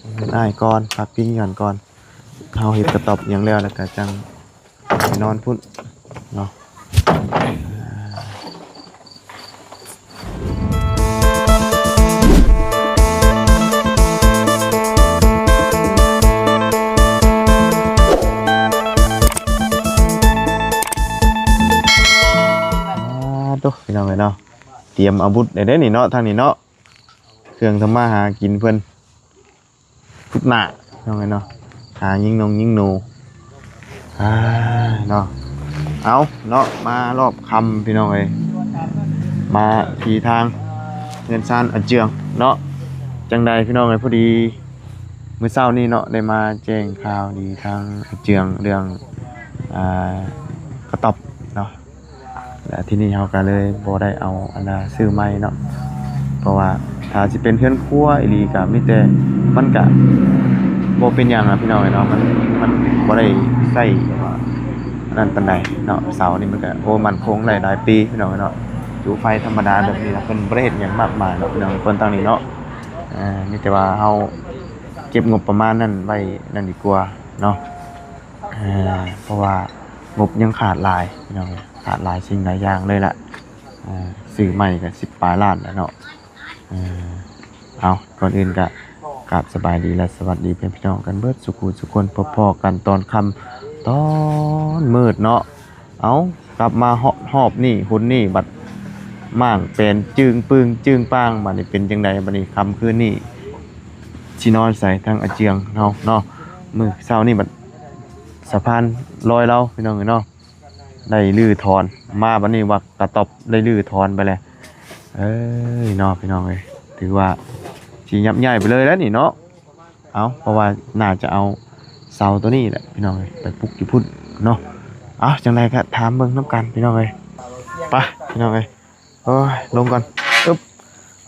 ເພິ່ນອ້າຍກ່ອນ ພັກພິງຢູ່ຫັ້ນກ່ອນ. ເຮົາເຮັດກະຕ໊ອບຫຍັງແລ້ວ ແລ້ວກະຈັ່ງໄປນອນພຸ້ນເນາະ. ໂຕ ພີ່ນ້ອງເອີຍເນາະ ຕຽມອາວຸດໄດ້ເດ້ນີ້ເນາະ ທາງນີ້ເນາະ ເຄື່ອງທຳມາຫາກິນເພິ່ນ. ທຸກໜ້າ ພີ່ນ້ອງເອີຍເນາະ ຫາຍິງນົງຍິງໜູ ອ່າ ເນາະ. ເອົາເນາະ ມາຮອບຄ່ຳ ພີ່ນ້ອງເອີຍ ມາທີ່ທາງເຮືອນຊານອາເຈືອງເນາະ. ຈັ່ງໃດ ພີ່ນ້ອງເອີຍ ພໍດີມື້ເຊົ້ານີ້ເນາະ ໄດ້ມາແຈ້ງຂ່າວດີທາງອາເຈືອງເລື່ອງ ອ່າ ກະຕ໊ອບເນາະ. ແລະ ທີ່ນີ້ເຮົາກໍເລີຍບໍ່ໄດ້ເອົາອັນນ່າຊື້ໃໝ່ເນາະ ເພາະວ່າຖ້າຊິເປັນເຮືອນຄົວອີ່ຫຼີກໍມີແຕ່ ມັນກະບໍ່ເປັນຫຍັງອະ ພີ່ນ້ອງເອີຍເນາະ ມັນ ມັນບໍ່ໄດ້ໃຊ້ແບບວ່າອັນນັ້ນປານໃດເນາະ. ເສົານີ້ມັນກະ ໂອ້ ໝັ້ນຄົງຫຼາຍ ຫຼາຍປີ ພີ່ນ້ອງເອີຍເນາະ ຈຸໄຟທຳມະດາແບບນີ້ລະ ເພິ່ນບໍ່ໄດ້ເຮັດຫຍັງມາກມາຍເນາະ ພີ່ນ້ອງ ເພິ່ນທາງນີ້ເນາະ. ເອີ ມີແຕ່ວ່າເຮົາເກັບງົບປະມານນັ້ນໄວ້ນັ້ນດີກວ່າເນາະ ເອີ ເພາະວ່າງົບຍັງຂາດຫຼາຍ ພີ່ນ້ອງເອີຍ. ຂາດຫຼາຍສິ່ງຫຼາຍຢ່າງເລີຍລະ ເອີ ຊື້ໃໝ່ກໍສິບປາຍລ້ານແລ້ວເນາະ. ເອີ ເອົາ ກ່ອນອື່ນກໍກາບສະບາຍດີ ແລະ ສະຫວັດດີເພື່ອນພີ່ນ້ອງກັນເບິດສູ່ຜູ້ສູ່ຄົນ ພົບພໍ້ກັນຕອນຄ່ຳຕອນມືດເນາະ. ເອົາ ກັບມາຮອບ ຮອບນີ້ຫົນນີ້ ບັດມ້າງແປນຈຶ່ງປຶງຈຶ່ງປາງ ບັດນີ້ເປັນຈັ່ງໃດ? ບັດນີ້ຄ່ຳຄືນນີ້ຊິນອນໃສ ທາງອາເຈືອງເຮົາເນາະ? ມື້ເຊົ້ານີ້ບັດສະພານລອຍລາວ ພີ່ນ້ອງເອີຍເນາະ ໄດ້ຮື້ຖອນມາ ບັດນີ້ວ່າກະຕ໊ອບໄດ້ຮື້ຖອນໄປແລ້ວ. ເອີຍເນາະ ພີ່ນ້ອງເອີຍ ຖືວ່າຊິຍັບຍ້າຍໄປເລີຍແລ້ວນີ້ເນາະ. ເອົາ ເພາະວ່າໜ້າຈະເອົາເສົາໂຕນີ້ແຫຼະ ພີ່ນ້ອງເອີຍ ໄປປຸກຢູ່ພຸ້ນເນາະ. ເອົາ ຈັ່ງໃດກໍຖາມເບິ່ງນຳກັນ ພີ່ນ້ອງເອີຍ ໄປ ພີ່ນ້ອງເອີຍ. ໂອ້ຍ ລົງກ່ອນ ອຶບ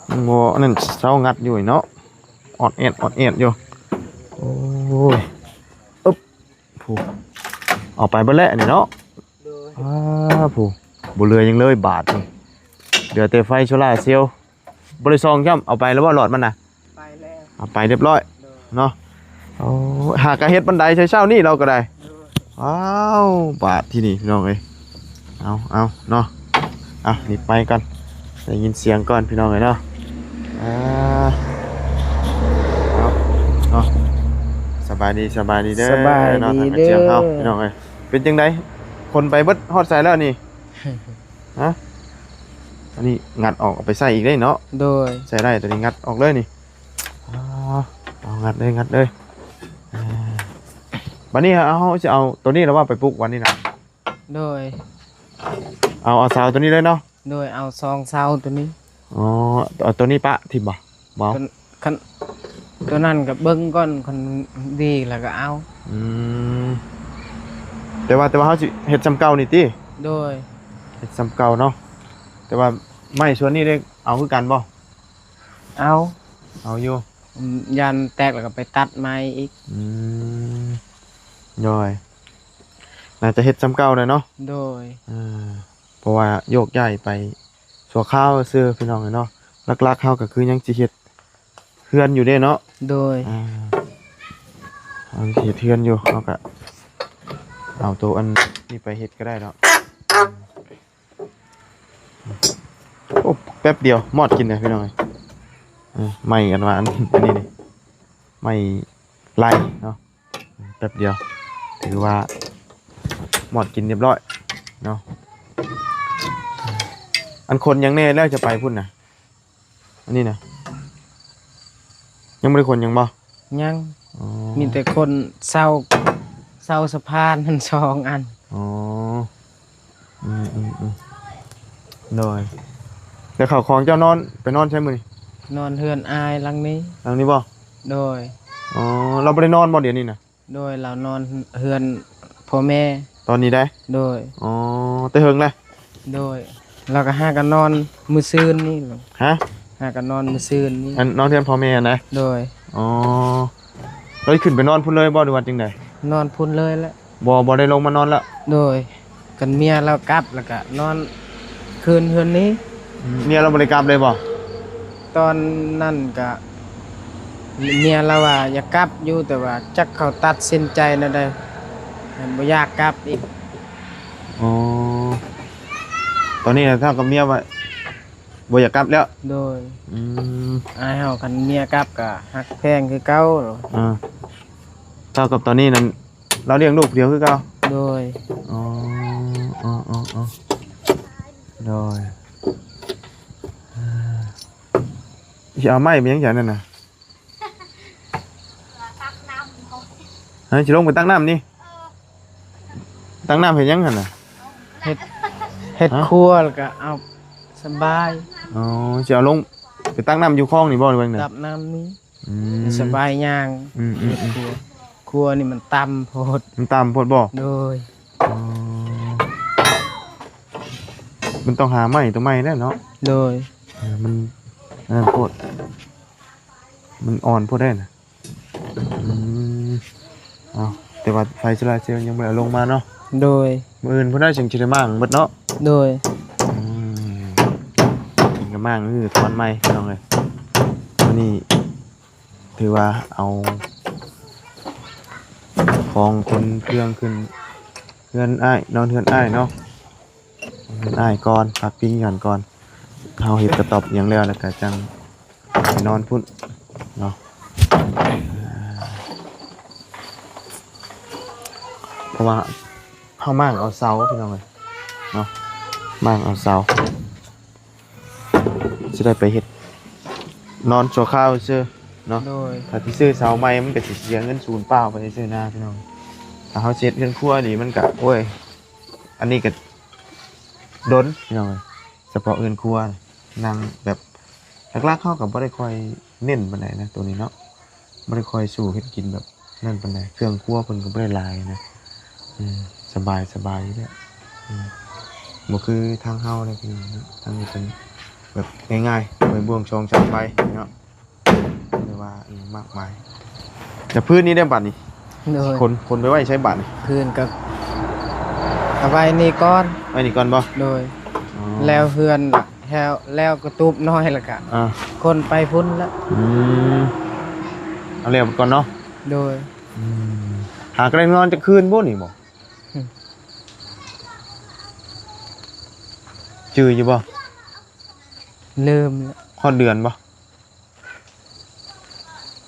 ຍັງບໍ່ອັນນັ້ນ ເສົາງັດຢູ່ເນາະ ອອດແອດ ອອດແອດຢູ່. ໂອ້ຍ ອຶບ ຜູ້ ເອົາໄປເບິດແລ້ວນີ້ເນາະ. ໂດຍ ອ້າ ຜູ້ ບໍ່ເຫຼືອຫຍັງເລີຍບາດນີ້ ເຫຼືອແຕ່ໄຟໂຊລາເຊວ. ບໍ່ໄດ້ສ່ອງຊ້ຳ ເອົາໄປແລ້ວບໍ່ຫຼອດມັນນະ? ໄປແລ້ວ ເອົາໄປຮຽບຮ້ອຍ ໂດຍ ເນາະ. ໂອ້ ຫາກະເຮັດບັນໄດໃສ່ເຊົ້ານີ້ລາວກໍໄດ້ ໂດຍ. ອ້າວ ບາດທີ່ນີ້ ພີ່ນ້ອງເອີຍ ເອົາ ເອົາເນາະ ເອົາ ນີ້ໄປກ່ອນ ໄດ້ຍິນສຽງກ່ອນ ພີ່ນ້ອງເອີຍເນາະ. ອ່າ ເອົາເນາະ ສະບາຍດີ ສະບາຍດີເດີ ສະບາຍດີເນາະ ເດີ ທາງອາເຈືອງເຮົາ ພີ່ນ້ອງເອີຍ. ເປັນຈັ່ງໃດ ຂົນໄປເບິດຮອດໃສແລ້ວນີ້? ຮະ ອັນນີ້ງັດອອກ ເອົາໄປໃສ່ອີກເດ້ເນາະ. ໂດຍ ໃສ່ໄດ້ ຕົວນີ້ງັດອອກເລີຍນີ້. ອໍ ເອົາ ງັດເລີຍ ງັດເລີຍ. ເອີ ບັດນີ້ເຮົາ ເຮົາຊິເອົາຕົວນີ້ລະວ່າໄປປຸກວັນນີ້ນະ? ໂດຍ ເອົາ ເອົາເສົາຕົວນີ້ເລີຍເນາະ. ໂດຍ ເອົາສອງເສົາຕົວນີ້. ອໍ ເອົາຕົວນີ້ປະຖິ້ມບໍ່? ບໍ່ ຄັນ ຕົວນັ້ນກໍເບິ່ງກ່ອນ ຄັນດີແລ້ວກໍເອົາ. ອືມ ແຕ່ວ່າ ແຕ່ວ່າເຮົາຊິເຮັດສ່ຳເກົ່ານີ້ຕິ? ໂດຍ ເຮັດສ່ຳເກົ່າເນາະ. ແຕ່ວ່າໄມ້ສ່ວນນີ້ເດ້ ເອົາຄືກັນບໍ່? ເອົາ ເອົາຢູ່. ອືມ ຢ້ານແຕກແລ້ວກໍໄປຕັດໃໝ່ອີກ. ອືມ ໂດຍ ໜ້າຈະເຮັດສ່ຳເກົ່າແຫຼະເນາະ. ໂດຍ ເອີ ເພາະວ່າໂຍກຍ້າຍໄປຊົ່ວຄາວຊື່ ພີ່ນ້ອງເອີຍເນາະ. ຫຼັກໆເຮົາກໍຄືຍັງຊິເຮັດເຮືອນຢູ່ເດ້ເນາະ. ໂດຍ ອ່າ ເຮົາຊິເຮັດເຮືອນຢູ່ ເຮົາກໍເອົາໂຕອັນນີ້ໄປເຮັດກໍໄດ້ເນາະ. ໂອ້ ແປັບດຽວມອດກິນເລີຍ ພີ່ນ້ອງເອີຍ. ເອີ ໄມ້ກັນວ່າ ອັນ ອັນນີ້ນີ້ ໄມ້ໄລ່ເນາະ. ແປັບດຽວ ຖືວ່າມອດກິນຮຽບຮ້ອຍເນາະ. ອັນຂົນຫຍັງແດ່ແລ້ວຈະໄປພຸ້ນນະ? ອັນນີ້ນະ ຍັງບໍ່ໄດ້ຂົນຫຍັງບໍ່? ຍັງ. ອໍ ມີແຕ່ຂົນເສົາ ເສົາສະພານຫັ້ນສອງອັນ. ອໍ ອືມໆໆ ໂດຍ. ແລ້ວເຂົ້າຂອງເຈົ້ານອນ ໄປນອນໃສມື້ນີ້? ນອນເຮືອນອ້າຍຫຼັງນີ້. ຫຼັງນີ້ບໍ່? ໂດຍ. ອໍ ລາວບໍ່ໄດ້ນອນບໍ່ດຽວນີ້ນະ? ໂດຍ ລາວນອນເຮືອນພໍ່ແມ່ຕອນນີ້ໄດ໋. ໂດຍ. ອໍ ແຕ່ເຫິງແລ້ວ? ໂດຍ ລາວກໍຫາກໍນອນມື້ຊືນນີ້. ຮະ? ຫາກໍນອນມື້ຊືນນີ້. ອັນ ນອນເຮືອນພໍ່ແມ່ຫັ້ນນະ? ໂດຍ. ອໍ ລາວຂຶ້ນໄປນອນພຸ້ນເລີຍບໍ່ ຫຼືວ່າຈັ່ງໃດ? ນອນພຸ້ນເລີຍແຫຼະ. ບໍ່ ບໍ່ໄດ້ລົງມານອນລະ? ໂດຍ. ຄັນເມຍລາວກັບ ແລ້ວກະນອນຄືນເຮືອນນີ້. ອືມ ເມຍລາວບໍ່ໄດ້ກັບເລີຍບໍ່? ຕອນນັ້ນກະ ເມຍລາວວ່າຢາກກັບຢູ່ ແຕ່ວ່າຈັກເຂົາຕັດສິນໃຈແນວໃດ ບໍ່ຢາກກັບອີກ. ອໍ ຕອນນີ້ນະ ເທົ່າກັບເມຍວ່າບໍ່ຢາກກັບແລ້ວ? ໂດຍ. ອືມ ອ້າຍເຮົາຄັນເມຍກັບກໍຮັກແພງຄືເກົ່າ. ອ່າ ເທົ່າກັບຕອນນີ້ນັ້ນ ລາວລ້ຽງລູກຜູ້ດຽວຄືເກົ່າ? ໂດຍ. ອໍ ອໍ ອໍ ອໍ ໂດຍ. ເອີ ຊິເອົາໄມ້ໄປຫຍັງຊັ້ນນັ້ນນະ? ຮະ ຊິລົງໄປຕັກນ້ຳນີ້? ເອີ ຕັກນ້ຳເຮັດຫຍັງຫັ້ນນະ? ເຮັດ ເຮັດ ຮະ? ຄົວ ແລ້ວກໍເອົາສະບາຍ. ອໍ ຊິເອົາລົງໄປຕັກນ້ຳຢູ່ຄອງນີ້ບໍ່ ຫຼືວ່າຈັ່ງໃດ? ຕັກນ້ຳນີ້. ອືມ ສະບາຍຍ່າງ. ອືມໆໆ ເຮັດຄົວ ຄົວນີ້ມັນຕ່ຳໂພດ. ມັນຕ່ຳໂພດບໍ່? ໂດຍ. ອໍ ມັນຕ້ອງຫາໄມ້ຕົວໃໝ່ແລ້ວເນາະ? ໂດຍ. ເອີ ມັນອັນນັ້ນໂພດ ມັນອ່ອນໂພດໄດ໋ນະ. ອືມ ເອົາ ແຕ່ວ່າໄຟໂຊລາເຊວຍັງບໍ່ໄດ້ເອົາລົງມາເນາະ? ໂດຍ. ມື້ອື່ນພຸ້ນນະ ຈຶ່ງຊິໄດ້ມ້າງໝົດເນາະ? ໂດຍ. ອືມ ນີ້ກໍມ້າງຄືຕອນໃໝ່ ພີ່ນ້ອງເອີຍ. ມື້ນີ້ຖືວ່າເອົາຂອງຂົນເຄື່ອງຂຶ້ນເຮືອນອ້າຍ ນອນເຮືອນອ້າຍເນາະ. ນອນເຮືອນອ້າຍກ່ອນ ພັກພິງກັນກ່ອນ. ເຮົາເຮັດກະຕ໊ອບຫຍັງແລ້ວ ແລ້ວກໍຈັ່ງໄປນອນພຸ້ນເນາະ. ເພາະວ່າເຮົາມ້າງເອົາເສົາ ພີ່ນ້ອງເອີຍເນາະ, ມ້າງເອົາເສົາ ຊິໄດ້ໄປເຮັດນອນຊົ່ວຄາວຊື່ເນາະ. ໂດຍ. ຖ້າຊິຊື້ເສົາໃໝ່ ມັນກໍຊິເສຍເງິນສູນເປົ່າໄປຊື່ນາ ພີ່ນ້ອງ. ຖ້າເຮົາຊິເຮັດເຮືອນຄົວນີ້ ມັນກໍ ໂອ້ຍ ອັນນີ້ກໍດົນ ພີ່ນ້ອງເອີຍ. ສະເພາະເຮືອນຄົວ ນັ່ງແບບ ຫຼັກໆ ເຮົາກໍບໍ່ໄດ້ຄ່ອຍເນັ້ນປານໃດນະ ໂຕນີ້ເນາະ, ບໍ່ໄດ້ຄ່ອຍສູ້ເຮັດກິນແບບນັ້ນປານໃດ. ເຄື່ອງຄົວເພິ່ນກໍບໍ່ໄດ້ຫຼາຍນະ. ເອີ ສະບາຍ ສະບາຍຢູ່ແລ້ວ. ເອີ ບໍ່ຄືທາງເຮົາເດ້ ພີ່ນ້ອງເນາະ, ທາງນີ້ເພິ່ນແບບງ່າຍໆ ໃບບ່ວງສອງສາມໃບເນາະ. ບໍ່ໄດ້ວ່າອີ່ຫຍັງມາກມາຍ. ແລ້ວພື້ນນີ້ໄດ້ບັດນີ້? ໂດຍ. ຄົນ ຄົນໄປໄວ້ໃສບັດນີ້? ພື້ນກໍເອົາໄວ້ນີ້ກ່ອນ. ໄວ້ນີ້ກ່ອນບໍ່? ໂດຍ. ອໍ ແລ້ວເຮືອນ ແລ້ວ ແລ້ວກະຕູບນ້ອຍ ແລ້ວກະ ອ່າ ຄົນໄປພຸ້ນລະ. ອືມ ເອົາແລ້ວກ່ອນເນາະ. ໂດຍ. ອືມ ຫາກໍໄດ້ນອນຈັກຄືນບໍ່ນີ້ບໍ່? ອືມ ຈື່ຢູ່ບໍ່? ລືມລະ. ຮອດເດືອນບໍ່?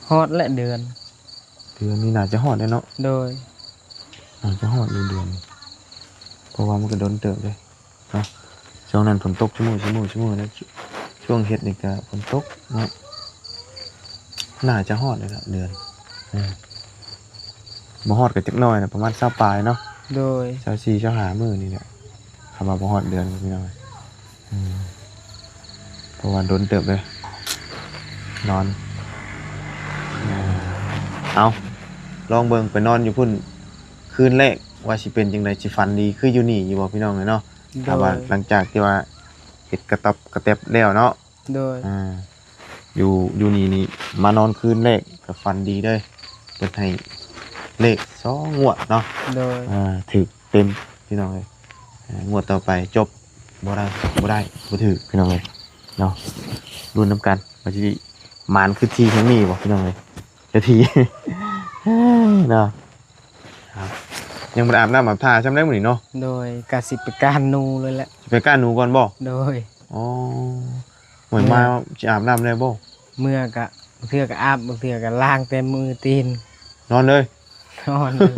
ຮອດແຫຼະເດືອນ. ເດືອນນີ້ໜ້າຈະຮອດແລ້ວເນາະ. ໂດຍ. ໜ້າຈະຮອດຢູ່ເດືອນນີ້ ເພາະວ່າມັນກໍດົນເຕີບເດ້ເນາະ. ຊ່ວງນັ້ນຝົນຕົກຊຸມື້ ຊຸມື້ ຊຸມື້ນະ, ຊ່ວງເຮັດນີ້ກໍຝົນຕົກເນາະ. ໜ້າຈະຮອດແລ້ວລະເດືອນ. ເອີ ບໍ່ຮອດກໍຈັກໜ້ອຍນະ, ປະມານຊາວປາຍເນາະ. ໂດຍ. ຊາວສີ່ ຊາວຫ້າມື້ນີ້ແຫຼະ, ຄຳວ່າບໍ່ຮອດເດືອນ ພີ່ນ້ອງ. ອືມ ເພາະວ່າດົນເຕີບເດ້ນອນ. ເອົາ ລອງເບິ່ງໄປນອນຢູ່ພຸ້ນຄືນແລກວ່າຊິເປັນຈັ່ງໃດ, ຊິຝັນດີຄືຢູ່ນີ້ຢູ່ບໍ່ ພີ່ນ້ອງເອີຍເນາະ? ໂດຍ. ຖ້າວ່າຫຼັງຈາກທີ່ວ່າເຮັດກະຕ໊ອບກະແຕັບແລ້ວເນາະ. ໂດຍ. ອ່າ ຢູ່ ຢູ່ນີ້ນີ້ ມານອນຄືນແລກກໍຝັນດີເລີຍ, ເພິ່ນໃຫ້ເລກສອງງວດເນາະ. ໂດຍ. ອ່າ ຖືກ ເຕັມ ພີ່ນ້ອງເອີຍ. ອ່າ ງວດຕໍ່ໄປຈົບ ບໍ່ໄດ້ ບໍ່ໄດ້ ບໍ່ຖືກ ພີ່ນ້ອງເອີຍເນາະ. ລຸ້ນນຳກັນວ່າຊິໝານຄືທີ່ແຫ່ງນີ້ບໍ່ ພີ່ນ້ອງເອີຍ. ຈະທີ່ ເນາະ. ຍັງບໍ່ໄດ້ອາບນ້ຳອາບທ່າຊ່ຳໃດມື້ນີ້ເນາະ. ໂດຍ. ກະຊິໄປກ້ານໜູເລີຍແຫຼະ. ຊິໄປກ້ານໜູກ່ອນບໍ່? ໂດຍ. ອໍ ໂອ້ຍ ເມື່ອ ມາຊິອາບນ້ຳແລ້ວບໍ່? ເມື່ອກະ ບາງເທື່ອກະອາບ ບາງເທື່ອກະລ້າງແຕ່ມືຕີນ. ນອນເລີຍ? ນອນເລີຍ.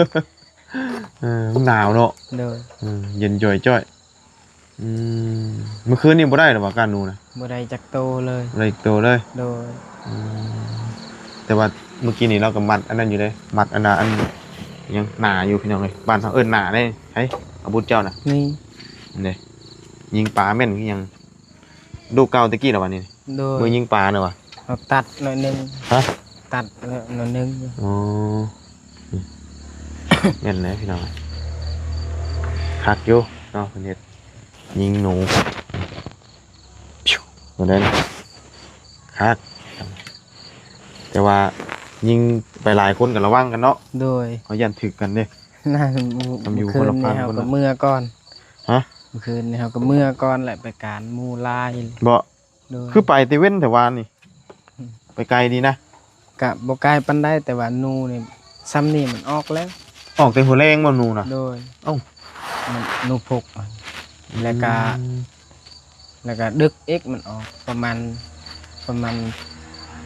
ເອີ ມັນໜາວເນາະ. ໂດຍ. ເອີ ເຢັນຈ່ອຍໆ. ອືມ ມື້ຄືນນີ້ບໍ່ໄດ້ເລີຍບໍ່ ກ້ານໜູນະ? ບໍ່ໄດ້ຈັກໂຕເລີຍ. ບໍ່ໄດ້ຈັກໂຕເລີຍ? ໂດຍ. ອືມ ແຕ່ວ່າມື້ກີ້ນີ້ລາວກໍມັດອັນນັ້ນຢູ່ເດ້, ມັດອັນນ່າ ອັນຫຍັງໜາຢູ່ ພີ່ນ້ອງເອີຍ. ບ້ານເຮົາເອີ້ນໜາເດ້. ໃຜ ອາວຸດເຈົ້ານະ? ນີ້ ນີ້ເດ້ ຍິງປາແມ່ນຄືຫຍັງ? ລູກເກົ່າແຕ່ກີ້ລະຫວານີ້? ໂດຍ. ມືຍິງປານະຫວາ? ເຮົາຕັດໜ້ອຍໜຶ່ງ. ຮະ? ຕັດໜ້ອຍໜຶ່ງ. ອໍ ແມ່ນແຫຼະພີ່ນ້ອງ, ຄັກຢູ່ເນາະ ເພິ່ນເຮັດຍິງໜູ. ເຫັນໄດ໋ ຄັກ. ແຕ່ວ່າຍິງໄປຫຼາຍຄົນກໍລະວັງກັນເນາະ. ໂດຍ. ເຮົາຢ້ານຖືກກັນເດ້. ນັ້ນ ຕ້ອງຢູ່ຄົນລະຝັ່ງ. ມື້ຄືນນີ້ເຮົາກໍເມືອກ່ອນ. ຮະ? ມື້ຄືນນີ້ເຮົາກໍເມືອກ່ອນແຫຼະ, ໄປການໝູ່ຫຼາຍ. ບໍ່? ໂດຍ. ຄືໄປແຕ່ເວັນແຕ່ວານນີ້. ອືມ. ໄປໄກດີນະ. ກະບໍ່ກາຍປານໃດ ແຕ່ວ່າໜູນີ້ ຊ່ຳນີ້ມັນອອກແລ້ວ. ອອກແຕ່ຫົວແລງບໍ່ໜູນະ? ໂດຍ. ເອົ້າ ມັນໜູພົກ ແລ້ວກະ ອືມ ແລ້ວກະດຶກອີກ ມັນອອກປະມານ ປະມານ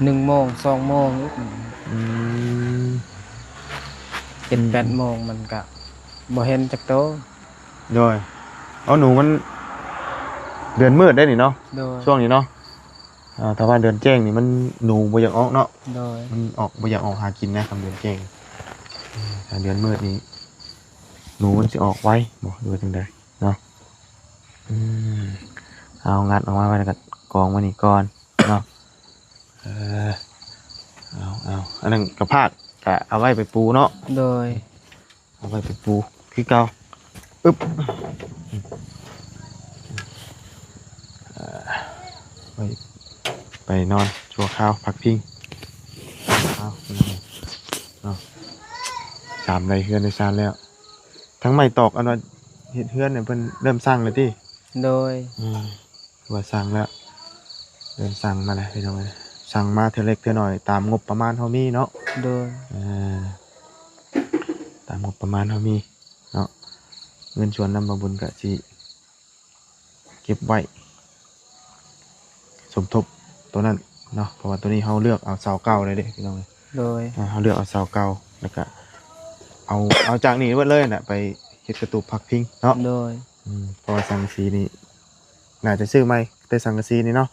ໜຶ່ງໂມງ ສອງໂມງອີກ. ອືມ ເຈັດແປດໂມງມັນກະບໍ່ເຫັນຈັກໂຕ. ໂດຍ. ເອົາ ໜູມັນເດືອນມືດໄດ໋ນີ້ເນາະ. ໂດຍ. ຊ່ວງນີ້ເນາະ. ອ່າ ຖ້າວ່າເດືອນແຈ້ງນີ້ມັນ ໜູບໍ່ຢາກອອກເນາະ. ໂດຍ. ມັນອອກ ບໍ່ຢາກອອກຫາກິນນະ ຄັນເດືອນແຈ້ງ. ອືມ ຖ້າເດືອນມືດນີ້ ໜູມັນຊິອອກໄວບໍ່ ຫຼືວ່າຈັ່ງໃດເນາະ? ອືມ ເອົາ ງັດອອກມາໄວ້ ແລ້ວກໍກອງໄວ້ນີ້ກ່ອນເນາະ. ເອີ ເອົາ ເອົາ ອັນນັ້ນກະພາກ ກະເອົາໄວ້ໄປປູເນາະ. ໂດຍ. ເອົາໄວ້ໄປປູຄືເກົ່າ. ອຶບ ເອີ ໄວ້ໄປນອນຊົ່ວຄາວ ພັກພິງ. ເອົາ ເນາະ ຊາມໄດ້ເຮືອນໄດ້ຊານແລ້ວ. ທັງໄມ້ຕອກ ອັນວ່າເຮັດເຮືອນນີ້ ເພິ່ນເລີ່ມສ້າງແລ້ວຕິ? ໂດຍ. ອືມ ວ່າສ້າງແລ້ວ ເລີ່ມສ້າງມາແລ້ວພີ່ນ້ອງເອີຍ. ສ້າງມາເທື່ອເລັກເທື່ອນ້ອຍ ຕາມງົບປະມານເຮົາມີເນາະ. ໂດຍ. ເອີ ຕາມງົບປະມານເຮົາມີເນາະ. ເງິນສ່ວນນຳບ່າວບຸນກະຊິເກັບໄວ້ ສົມທົບໂຕນັ້ນເນາະ ເພາະວ່າໂຕນີ້ເຮົາເລືອກເອົາເສົາເກົ່າເລີຍເດ້ພີ່ນ້ອງເອີຍ. ໂດຍ. ອ່າ ເຮົາເລືອກເອົາເສົາເກົ່າ ແລ້ວກະເອົາ ເອົາຈາກນີ້ເບິດເລີຍນະ ໄປເຮັດກະຕູບພັກພິງເນາະ. ໂດຍ. ອືມ ເພາະວ່າສັງກະສີນີ້ ໜ້າຈະຊື້ໃໝ່ ແຕ່ສັງກະສີນີ້ເນາະ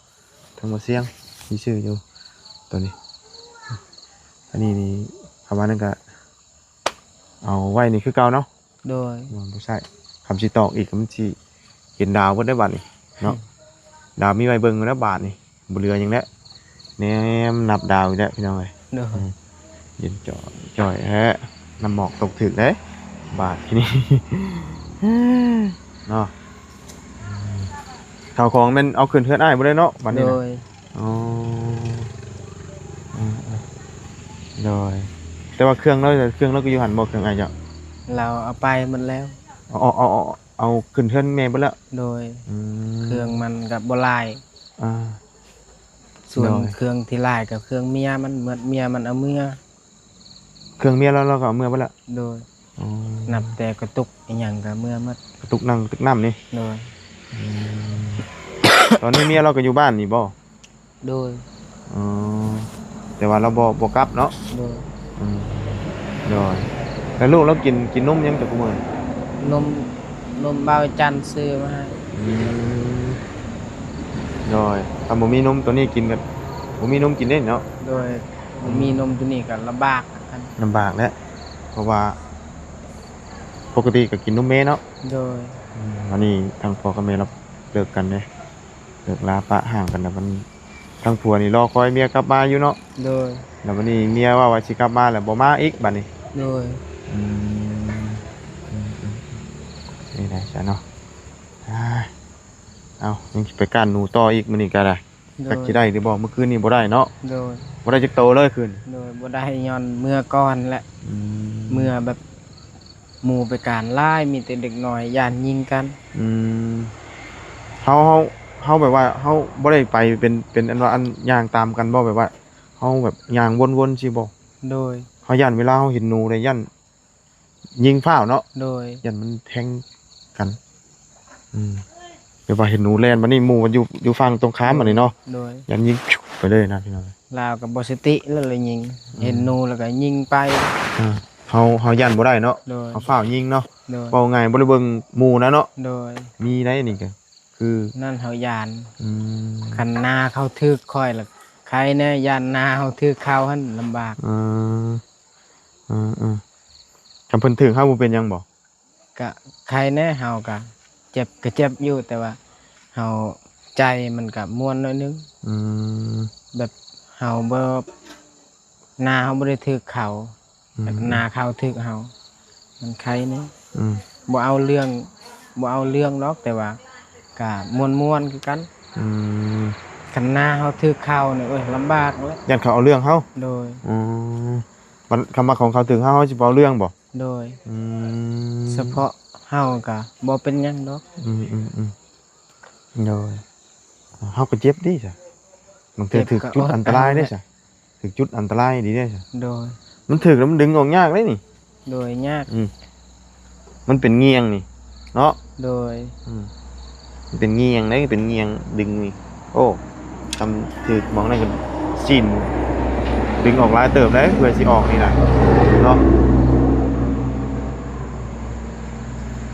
ທາງບໍ່ສຽງມີຊື່ຢູ່ໂຕນີ້. ອັນນີ້ນີ້ ຄຳວ່ານັ້ນກະເອົາໄວ້ນີ້ຄືເກົ່າເນາະ. ໂດຍ. ບໍ່ ບໍ່ໃຊ້ ຄຳຊິຕອກອີກ ມັນຊິເປັນດາວເບິດໄດ໋ບາດນີ້ເນາະ. ດາວມີໄວ້ເບິ່ງແລ້ວບາດນີ້ ບໍ່ເຫຼືອຫຍັງແລ້ວ ແນມນັບດາວອີກແລ້ວພີ່ນ້ອງເອີຍ. ໂດຍ. ອືມ ເຢັນຈ່ອຍໆແທ້ ນ້ຳໝອກຕົກຖືກເດ້ບາດທີນີ້ເນາະ. ເຂົ້າຂອງແມ່ນເອົາຂຶ້ນເຮືອນອ້າຍບໍ່ໄດ້ເນາະບາດນີ້ນະ. ໂດຍ. ອໍ ເອີໆ ໂດຍ. ແຕ່ວ່າເຄື່ອງລາວ ເຄື່ອງລາວກໍຢູ່ຫັ້ນບໍ່ ເຄື່ອງອ້າຍເຈົ້າ? ລາວເອົາໄປໝົດແລ້ວ. ເອົາ ເອົາ ເອົາ ເອົາ ເອົາຂຶ້ນເຮືອນແມ່ເບິດແລ້ວ? ໂດຍ. ອືມ ເຄື່ອງມັນກໍບໍ່ຫຼາຍ. ອ່າ ສ່ວນ ໂດຍ ເຄື່ອງທີ່ຫຼາຍກໍເຄື່ອງເມຍມັນໝົດ ເມຍມັນເອົາເມືອ. ເຄື່ອງເມຍລາວ ລາວກໍເອົາເມືອເບິດແລ້ວ? ໂດຍ. ອໍ ນັບແຕ່ກະຕຸກອີ່ຫຍັງກໍເມືອໝົດ. ກະຕຸກໜັງກະຕຸກນ້ຳນີ້? ໂດຍ. ອືມ ຕອນນີ້ເມຍລາວກໍຢູ່ບ້ານນີ້ບໍ່? ໂດຍ. ອໍ ແຕ່ວ່າລາວບໍ່ ບໍ່ກັບເນາະ? ໂດຍ. ອືມ ໂດຍ. ແລ້ວລູກລາວກິນ ກິນນົມຫຍັງແຕ່ຄູ່ມື້? ນົມ ນົມບ່າວຈັນຊື້ມາໃຫ້. ອືມ ໂດຍ. ຖ້າບໍ່ມີນົມໂຕນີ້ກິນກໍບໍ່ມີນົມກິນເດ້ເນາະ? ໂດຍ. ບໍ່ມີນົມໂຕນີ້ກໍລຳບາກຄືກັນ. ລຳບາກແຫຼະ ເພາະວ່າປົກກະຕິກໍກິນນົມແມ່ເນາະ? ໂດຍ. ອືມ ອັນນີ້ທາງພໍ່ກັບແມ່ລາວເລີກກັນເດ້ ເລີກລາປະຮ່າງກັນແລ້ວ ມັນ ທາງຜົວນີ້ລໍຄອຍເມຍກັບມາຢູ່ເນາະ? ໂດຍ. ແລ້ວບັດນີ້ເມຍເວົ້າວ່າຊິກັບມາແລ້ວບໍ່ມາອີກບັດນີ້? ໂດຍ. ອືມ ອືມ ອືມ ນີ້ໄດ໋ຊະເນາະ. ອາ ເອົ້າ ຍັງຊິໄປກ້ານໜູຕໍ່ອີກມື້ນີ້ກໍໄດ້. ໂດຍ. ຈັກຊິໄດ້ຫຼືບໍ່? ມື້ຄືນນີ້ບໍ່ໄດ້ເນາະ? ໂດຍ. ບໍ່ໄດ້ຈັກໂຕເລີຍຄືນ? ໂດຍ. ບໍ່ໄດ້ ຍ້ອນເມືອກ່ອນແຫຼະ. ອືມ ເມືອແບບ ໝູ່ໄປການຫຼາຍ ມີແຕ່ເດັກນ້ອຍ ຢ້ານຍິງກັນ. ອືມ ເຮົາ ເຮົາ ເຮົາແບບວ່າເຮົາບໍ່ໄດ້ໄປເປັນ ເປັນອັນວ່າອັນຍ່າງຕາມກັນບໍ່? ແບບວ່າເຮົາແບບຍ່າງວົນໆ ຊີ້ບໍ່? ໂດຍ. ເຮົາຢ້ານເວລາເຮົາເຫັນໜູແລ້ວຢ້ານຍິງຟ້າວເນາະ? ໂດຍ. ຢ້ານມັນແທງກັນ. ອືມ ແບບວ່າເຫັນໜູແລ່ນ ບັດນີ້ໝູ່ມັນຢູ່ ຢູ່ຝັ່ງຕົງຂ້າມບັດນີ້ເນາະ? ໂດຍ. ຢ້ານຍິງໄປເລີຍນະ ພີ່ນ້ອງ. ລາວກໍບໍ່ສະຕິແລ້ວ ລະຍິງ ອືມ ເຫັນໜູແລ້ວກໍຍິງໄປ. ອ່າ ເຮົາ ເຮົາຢ້ານບໍ່ໄດ້ເນາະ? ໂດຍ. ເຮົາຟ້າວຍິງເນາະ? ໂດຍ. ເວົ້າງ່າຍບໍ່ໄດ້ເບິ່ງໝູ່ນະເນາະ? ໂດຍ. ມີໄດ໋ນີ້ກໍຄື ນັ້ນເຮົາຢ້ານ. ອືມ ຄັນໜ້າເຂົາຖືກຂ້ອຍລະໄຄແດ່ ຢ້ານໜ້າເຮົາຖືກເຂົາຫັ້ນລຳບາກ. ເອີ ເອີໆ ຄັນເພິ່ນຖືກເຮົາບໍ່ເປັນຫຍັງບໍ່? ກະໄຄແດ່ ເຮົາກະເຈັບ ກະເຈັບຢູ່ ແຕ່ວ່າເຮົາ ໃຈມັນກະມ່ວນໜ້ອຍໜຶ່ງ. ອືມ ແບບເຮົາບໍ່ ໜ້າເຮົາບໍ່ໄດ້ຖືກເຂົາ ອືມ ແຕ່ໜ້າເຂົາຖືກເຮົາ ມັນໄຄແດ່. ອືມ ບໍ່ເອົາເລື່ອງ ບໍ່ເອົາເລື່ອງດອກ ແຕ່ວ່າກະມ່ວນໆຄືກັນ. ອືມ ຄັນໜ້າເຮົາຖືກເຂົານີ້ ໂອ້ຍ ລຳບາກແຫຼະ ຢ້ານເຂົາເອົາເລື່ອງເຮົາ. ໂດຍ. ອືມ ມັນ ຄຳວ່າຂອງເຂົາຖືກເຮົາ ເຮົາຊິບໍ່ເອົາເລື່ອງບໍ່? ໂດຍ. ອືມ ສະເພາະເຮົາກະບໍ່ເປັນຫຍັງດອກ. ອືມໆໆ ໂດຍ. ເຮົາກະເຈັບເດ້ຊະ ບາງເທື່ອຖືກຈຸດອັນຕະລາຍເດ້ຊະ. ຖືກຈຸດອັນຕະລາຍດີເດ້. ໂດຍ ມັນຖືກແລ້ວມັນດຶງອອກຍາກເດ້ນີ້. ໂດຍ ຍາກ. ອືມ ມັນເປັນງຽງນີ້ເນາະ. ໂດຍ. ອືມ ມັນເປັນງຽງເດ້ ເປັນງຽງດຶງນີ້. ໂອ້ ທຳຖືກໝ່ອງນັ້ນກໍຊີ້ນດຶງອອກຫຼາຍເຕີບໄດ໋ ເພື່ອຊິອອກນີ້ນະເນາະ.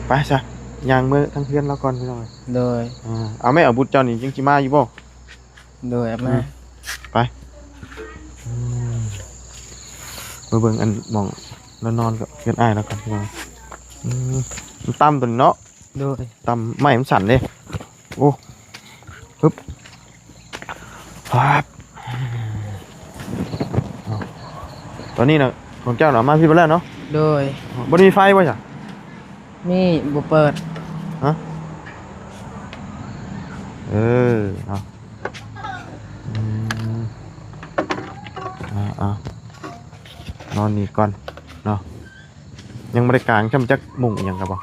ໄປຊະ ຍ່າງເມືອທາງເຮືອນລາວກ່ອນພີ່ນ້ອງ. ໂດຍ. ອ່າ ເອົາແມ່ ອາວຸດເຈົ້ານີ້ຍັງຊິມາຢູ່ບໍ່? ໂດຍ ເອົາມາ. ອືມ ໄປ ອືມ ມາເບິ່ງອັນໝ່ອງລາວນອນກັບເຮືອນອ້າຍລາວກ່ອນພີ່ນ້ອງ. ອືມ ມັນຕ່ຳຕົວນີ້ເນາະ. ໂດຍ ຕ່ຳ ໄມ້ມັນສັ້ນເດ້. ໂອ້ ປຶບ ປາບ ຕອນນີ້ນະ ຂອງເຈົ້ານະເອົາມາພີ້ເບິດແລ້ວເນາະ. ໂດຍ. ບໍ່ໄດ້ມີໄຟບໍ່ຊະ? ມີ ບໍ່ເປີດ. ຮະ? ເອີ ເອົາ ອືມ ເອົາ ເອົາ ນອນນີ້ກ່ອນເນາະ. ຍັງບໍ່ໄດ້ກາງຊ້ຳຈັກມຸ້ງອີ່ຫຍັງກະບໍ່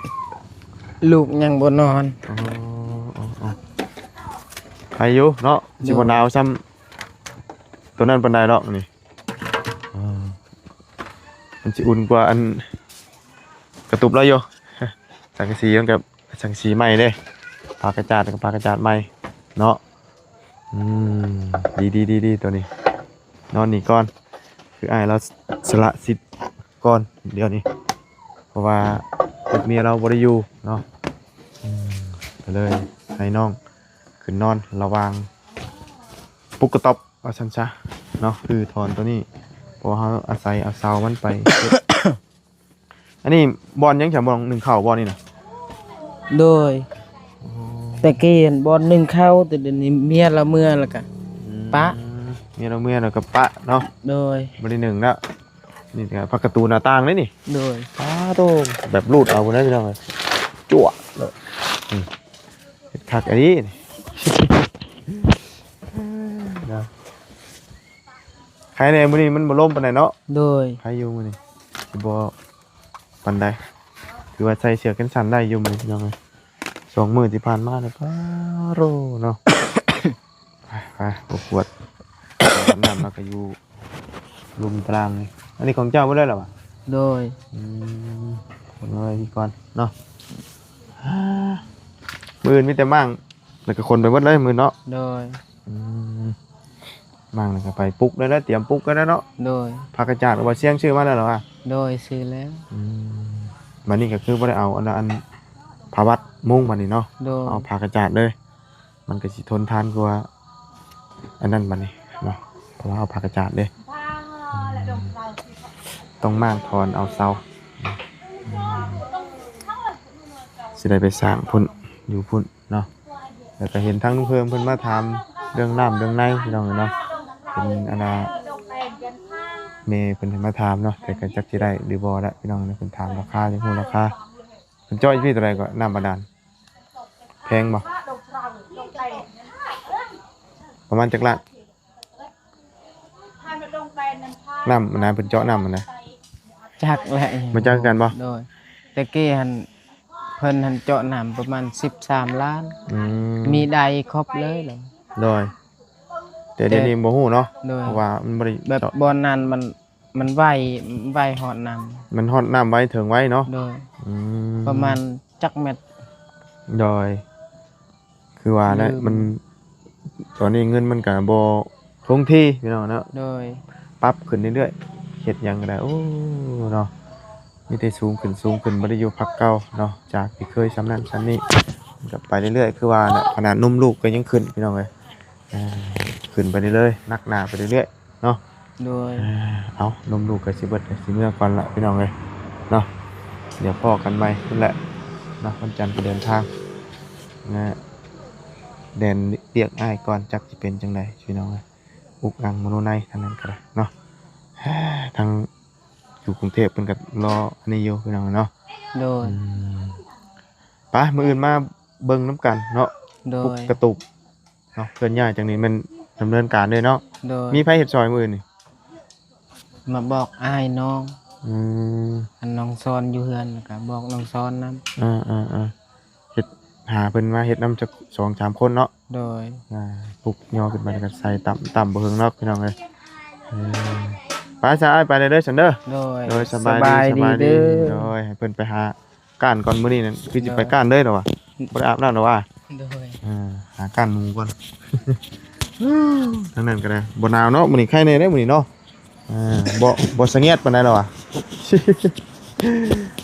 ລູກຍັງບໍ່ນອນ. ອໍ ອໍ ອໍ ໄຄຢູ່ເນາະ. ໂດຍ. ຊິບໍ່ໜາວຊ້ຳໂຕນັ້ນປານໃດດອກນີ້. ອ່າ ມັນຊິອຸ່ນກວ່າອັນກະຕຸບລາວຢູ່. ສັງກະສີມັນກະສັງກະສີໃໝ່ເດ້ ຜ້າກະຈາດກະຜ້າກະຈາດໃໝ່ເນາະ. ອືມ ດີໆໆ ໂຕນີ້ ນອນນີ້ກ່ອນ ຄືອ້າຍລາວສະຫຼະສິດກ່ອນດຽວນີ້ ເພາະວ່າລູກເມຍລາວບໍ່ໄດ້ຢູ່ເນາະ. ອືມ ກະເລີຍໃຫ້ນ້ອງຂຶ້ນນອນລະຫວ່າງປຸກກະຕ໊ອບ ວ່າຊັ້ນຊະເນາະ ຄືຖອນໂຕນີ້ ເພາະວ່າເຮົາອາໄສເອົາເສົາມັນໄປເຮັດ. ອັນນີ້ບ່ອນຫຍັງ ບ່ອນໜຶ້ງເຂົ້າບໍ່ນີ້ນະ? ໂດຍ. ໂອ້ ແຕ່ກີ້ຫັ້ນບ່ອນໜຶ້ງເຂົ້າ ແຕ່ດຽວນີ້ເມຍລາວເມືອແລ້ວກະ ອືມ ປະ ເມຍລາວເມືອແລ້ວກະປະເນາະ. ໂດຍ. ບໍ່ໄດ້ໜຶ້ງແລ້ວ. ນີ້ກະພັກກະຕູໜ້າຕ່າງເດ້ນີ້. ໂດຍ. ປາໂທ້ ແບບຮູດເອົາພຸ້ນນະພີ່ນ້ອງເອີຍ ຈົວະເລີຍ. ອືມ ເຮັດຄັກອີ່ຫຼີ ເນາະ. ໄຄແດ່ມື້ນີ້ມັນບໍ່ລົມປານໃດເນາະ. ໂດຍ. ໄຄຢູ່ມື້ນີ້ ຊິບໍ່ປານໃດ ຖືວ່າໃສ່ເສື້ອແຂນສັ້ນໄດ້ຢູ່ມື້ນີ້ພີ່ນ້ອງເອີຍ. ສອງມື້ທີ່ຜ່ານມານີ້ ປາໂທ້ເນາະ. ໄປ ໄປ ບໍ່ປວດ ນ້ຳລາວກະຢູ່ລຸ່ມຕາລາງນີ້. ອັນນີ້ຂອງເຈົ້າເບິດເລີຍລະຫວາ? ໂດຍ. ອືມ ເອົາໄວ້ນີ້ກ່ອນເນາະ. ມື້ອື່ນມີແຕ່ມ້າງ ແລ້ວກະຂົນໄປເບິດເລີຍມື້ອື່ນເນາະ. ໂດຍ. ອືມ ມ້າງແລ້ວກະໄປປຸກໄດ້ແລ້ວ ຕຽມປຸກໄດ້ແລ້ວເນາະ. ໂດຍ. ຜ້າກະຈາດວ່າຊຽງຊື້ມາແລ້ວລະຫວາ? ໂດຍ ຊື້ແລ້ວ. ອືມ ບາດນີ້ກະຄືບໍ່ໄດ້ເອົາອັນ ອັນຜ້າວັດມຸງບາດນີ້ເນາະ. ໂດຍ. ເອົາຜ້າກະຈາດເລີຍ ມັນກະຊິທົນທານກວ່າອັນນັ້ນບາດນີ້ເນາະ ເພາະວ່າເອົາຜ້າກະຈາດເດ້. ອືມ ຕ້ອງມ້າງຖອນເອົາເສົາ ອືມ ຊິໄດ້ໄປສ້າງພຸ້ນ ຢູ່ພຸ້ນເນາະ. ແລ້ວກະເຫັນທາງລຸງເພີ່ມເພິ່ນມາຖາມເລື່ອງນ້ຳເລື່ອງໃນພີ່ນ້ອງເອີຍເນາະ. ເປັນອັນນ່າ ແມ່ເພິ່ນມາຖາມເນາະ ແຕ່ກະຈັກຊິໄດ້ຫຼືບໍ່ລະພີ່ນ້ອງເອີຍ. ເພິ່ນຖາມລາຄາ ຢາກຮູ້ລາຄາ. ເພິ່ນເຈາະຢູ່ພີ້ເທົ່າໃດເກາະ ນ້ຳບາດານ? ແພງບໍ່? ປະມານຈັກລ້ານ? ນ້ຳຫັ້ນນະ ເພິ່ນເຈາະນ້ຳຫັ້ນນະ ຈັກແຫຼະ ບໍ່ຈັກຄືກັນບໍ່? ໂດຍ. ແຕ່ກີ້ຫັ້ນ ເພິ່ນຫັ້ນເຈາະນ້ຳປະມານສິບສາມລ້ານ. ອືມ ມີໄດຄົບເລີຍ. ໂດຍ. ແຕ່ດຽວນີ້ບໍ່ຮູ້ເນາະ. ໂດຍ. ເພາະວ່າມັນບໍ່ໄດ້ ແບບ ເຈາະ ບ່ອນນັ້ນມັນ ມັນໄວ ໄວຮອດນ້ຳ ມັນຮອດນ້ຳໄວເຖິງໄວເນາະ. ໂດຍ. ອືມ ປະມານຈັກແມັດ? ໂດຍ. ຄືວ່າແຫຼະ ມັນ ຕອນນີ້ເງິນມັນກະບໍ່ຄົງທີ່ພີ່ນ້ອງເນາະ. ໂດຍ. ປັບຂຶ້ນເລື້ອຍໆ ເຮັດຫຍັງກະໄດ້ ໂອ້ ເນາະ ມີແຕ່ສູງຂຶ້ນ ສູງຂຶ້ນ ບໍ່ໄດ້ຢູ່ພັກເກົ່າເນາະ. ຈາກທີ່ເຄີຍສ່ຳນັ້ນສ່ຳນີ້ ມັນກະໄປເລື້ອຍໆ ຄືວ່າແຫຼະ ຂະໜາດນົມລູກກະຍັງຂຶ້ນພີ່ນ້ອງເອີຍ. ເອີ ຂຶ້ນໄປເລື້ອຍໆ ໜັກໜາໄປເລື້ອຍໆ ເນາະ. ໂດຍ. ເອີ ເອົາ ນົມລູກກະຊິເບິດ ກະຊິເມືອກ່ອນລະພີ່ນ້ອງເອີຍເນາະ. ດຽວພໍ້ກັນໃໝ່ພຸ້ນແຫຼະເນາະ ວັນຈັນກະເດີນທາງນະ ແລ່ນວຽກອ້າຍກ່ອນ ຈັກຊິເປັນຈັ່ງໃດພີ່ນ້ອງເອີຍ. ອຸກອັ່ງມະໂນໃນທາງນັ້ນກະໄດ້ເນາະ. ທາງຢູ່ກຸງເທບເພິ່ນກະລໍອັນນີ້ຢູ່ພີ່ນ້ອງເນາະ. ໂດຍ. ອືມ ໄປ ມື້ອື່ນມາເບິ່ງນຳກັນເນາະ. ໂດຍ. ປຸກກະຕຸກ ເນາະ ເຄື່ອນຍ້າຍຈັ່ງນີ້ແມ່ນດຳເນີນການເລີຍເນາະ. ໂດຍ. ມີໃຜເຮັດຊ່ອຍມື້ອື່ນນີ້? ມາບອກອ້າຍນ້ອງ. ອືມ ອັນນ້ອງຊອນຢູ່ເຮືອນ ແລ້ວກະບອກນ້ອງຊອນນຳ. ເອີໆໆ ເຮັດ ຫາເພິ່ນມາເຮັດນຳຈັກສອງສາມຄົນເນາະ. ໂດຍ. ປຸກຍໍຂຶ້ນໄປແລ້ວກະໃສ່ ຕຳ ຕຳບໍ່ເຫິງດອກພີ່ນ້ອງເອີຍ. ເອີ ໄປຊະອ້າຍ ໄປເດີຊັ້ນເດີ. ໂດຍ ໂດຍ ສະບາຍດີ ສະບາຍດີເດີ. ໂດຍ ໃຫ້ເພິ່ນໄປຫາກ້ານກ່ອນ ມື້ນີ້ນັ້ນຄືຊິໄປກ້ານເລີຍດອກວ່າ ບໍ່ໄດ້ອາບນ້ຳດອກວ່າ. ໂດຍ ເອີ ຫາກ້ານໝູກ່ອນ. ທາງນັ້ນກໍໄດ້ ບໍ່ໜາວເນາະ ມື້ນີ້ໄຄແດ່ເດ້ມື້ນີ້ເນາະ. ເອີ ບໍ່ ບໍ່ສະຫງຽດປານໃດດອກວ່າ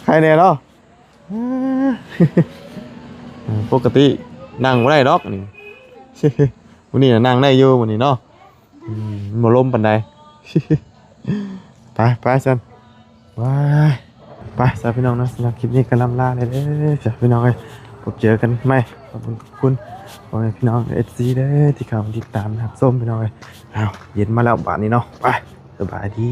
ໄຄແດ່ເນາະ. ເອີ ປົກກະຕິນັ່ງບໍ່ໄດ້ດອກນີ້ ມື້ນີ້ນະນັ່ງໄດ້ຢູ່ມື້ນີ້ເນາະ. ອືມ ມັນບໍ່ລົມປານໃດ. ໄປ ໄປຊັ້ນ ວ້າຍ ໄປຊະພີ່ນ້ອງເນາະ. ສຳລັບຄລິບນີ້ກໍລ່ຳລາເລີຍເດີ ເດີພີ່ນ້ອງເອີຍ. ພົບເຈີກັນໃໝ່ ຂອບຄຸນ ຂອບຄຸນພໍ່ແມ່ພີ່ນ້ອງເອັຟຊີເດີ ທີ່ເຂົ້າມາຕິດຕາມຮັບຊົມພີ່ນ້ອງເອີຍ. ອ້າວ ເຢັນມາແລ້ວບາດນີ້ເນາະ ໄປ ສະບາຍດີ.